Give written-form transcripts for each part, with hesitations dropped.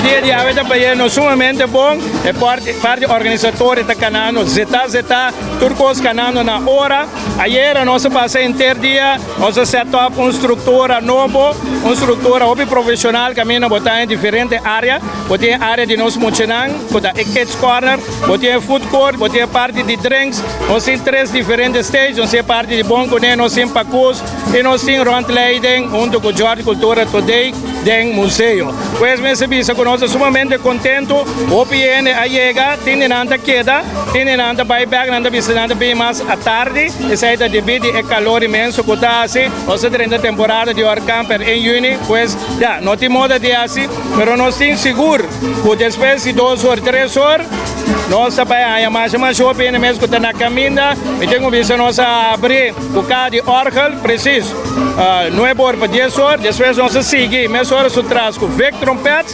dia di awe ta bayendo sumamente bon. E parti organisatorio ta kanando zeta zeta, tur kos kanando na ora. Ayera nos a pasa henter dia, nos a set up un struktura nobo, un struktura hopi profeshonal kaminda bo ta den diferente área. Bo tin e área di nos muchanan ku ta e kids corner, bo tin e food court, bo tin e parti di drinks. Nos tin tres diferente stage, nos tin e parti di bon kuné, nos tin pakus i nos tin rondleiding huntu ku George Cultura Today den museo. Pues mester bisa ku nos ta sumamente kontentu, hopi hende a yega, tin di nan ta keda, tin di nan ta bai bèk, nan ta bisa nan ta bini mas atardi, esei ta debí di e kalor inmenso ku ta hasi. Nos ta drenta temporada di orkan per en yüni, pues ya, no tin moda di hasi, pero nos tin sigur ku despues di dos or, tres or, Nos ta bai haña masha masha hopi hende mes ku ta na kaminda. Mi tin ku bisa nos a habri ku kaha di òrgel presis nuebe or pa dies or. Despues nos a sigui mesora su tras ku Vic Trompet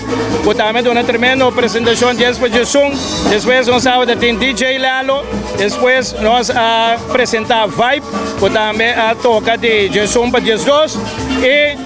ku tambe duna tremendo presentashon dies pa diesun. Despues nos tabata tin DJ Lalo. Despues nos a presenta Vibe ku tambe a toka di diesun pa diesdos. I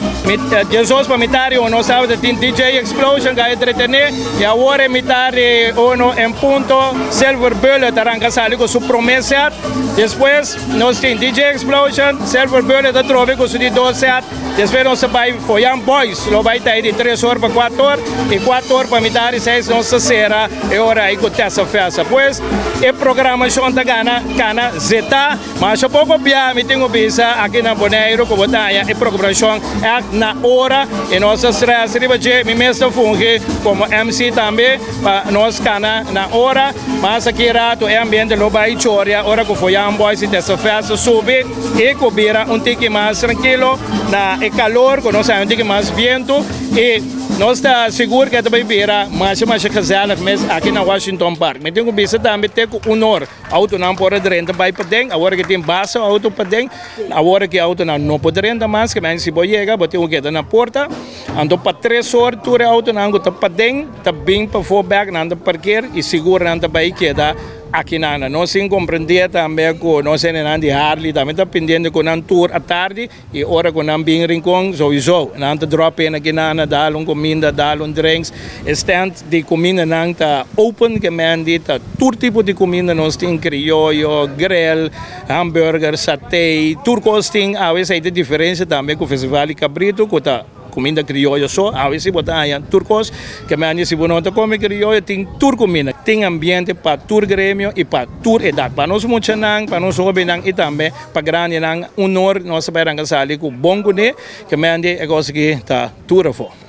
diesdos pa mitar di uno nos tabata tin DJ Explosion ku a entretené. I awor e mitar di uno en punto Silver Bullet a ranka sali ku su promé set. Despues nos tin DJ Explosion, Silver Bullet a trobe ku su di dos set. Despues nos ta bai Foyan Boys lo bai ta ei di tres or pa kuater or i kuater or pa mitar di seis nos ta sera e ora ei ku Tessa Festa. Pues e programashon ta gana kana zetá. Masha poko bia mi tin ku bisa aki na Boneiru ku bo ta haña e programashon ègt na ora i nos ta strès riba dje. Mi mes ta fungi komo MC tambe pa nos kana na ora. Mas aki ratu e ambiente lo bai choria ora ku Foyan Boys i Tessa Fest ta subi i ku bira un tiki mas trankilo na e kalor ku nos haña un tiki mas bientu i nos ta sigur ku e ta bai bira masha masha gezellig mes aki na Washington Park. Mi tin ku bisa tambe te ku un or. Autonan por a drenta bai paden, awor ke tin basta auto paden, awor ke autonan no por drenta mas, ke men si bo yega bo tin ku keda na porta, anto pa tres or tur e autonan ku ta paden ta bin pafó bek, nan ta parker i sigur nan ta bai keda akinan. Nos tin komprendé tambe ku nos hendenan di Harley tambe ta pendiente ku nan tur atardi. I ora ku nan bin Rincon, souiso nan ta drop in aki nan, a dal un kuminda, dal un drinks. E stand di kumindanan ta open, ke mendi ta tur tipo di kuminda nos tin, krioyo, grill, hamburger, satay, tur kos tin. Awe esei ta diferensia tambe ku Festival di Kabritu ku ta kuminda krioyo so. Awe si bo ta haña tur kos, ke mendi si bo no ta kome krioyo tin tur kuminda. Tin ambiente pa tur gremio i pa tur edat, pa nos muchanan, pa nos hobennan i tambe Pa grandinan honor nos ta bai ranka sali ku bon kuné, ke mende e kos aki ta tur afó.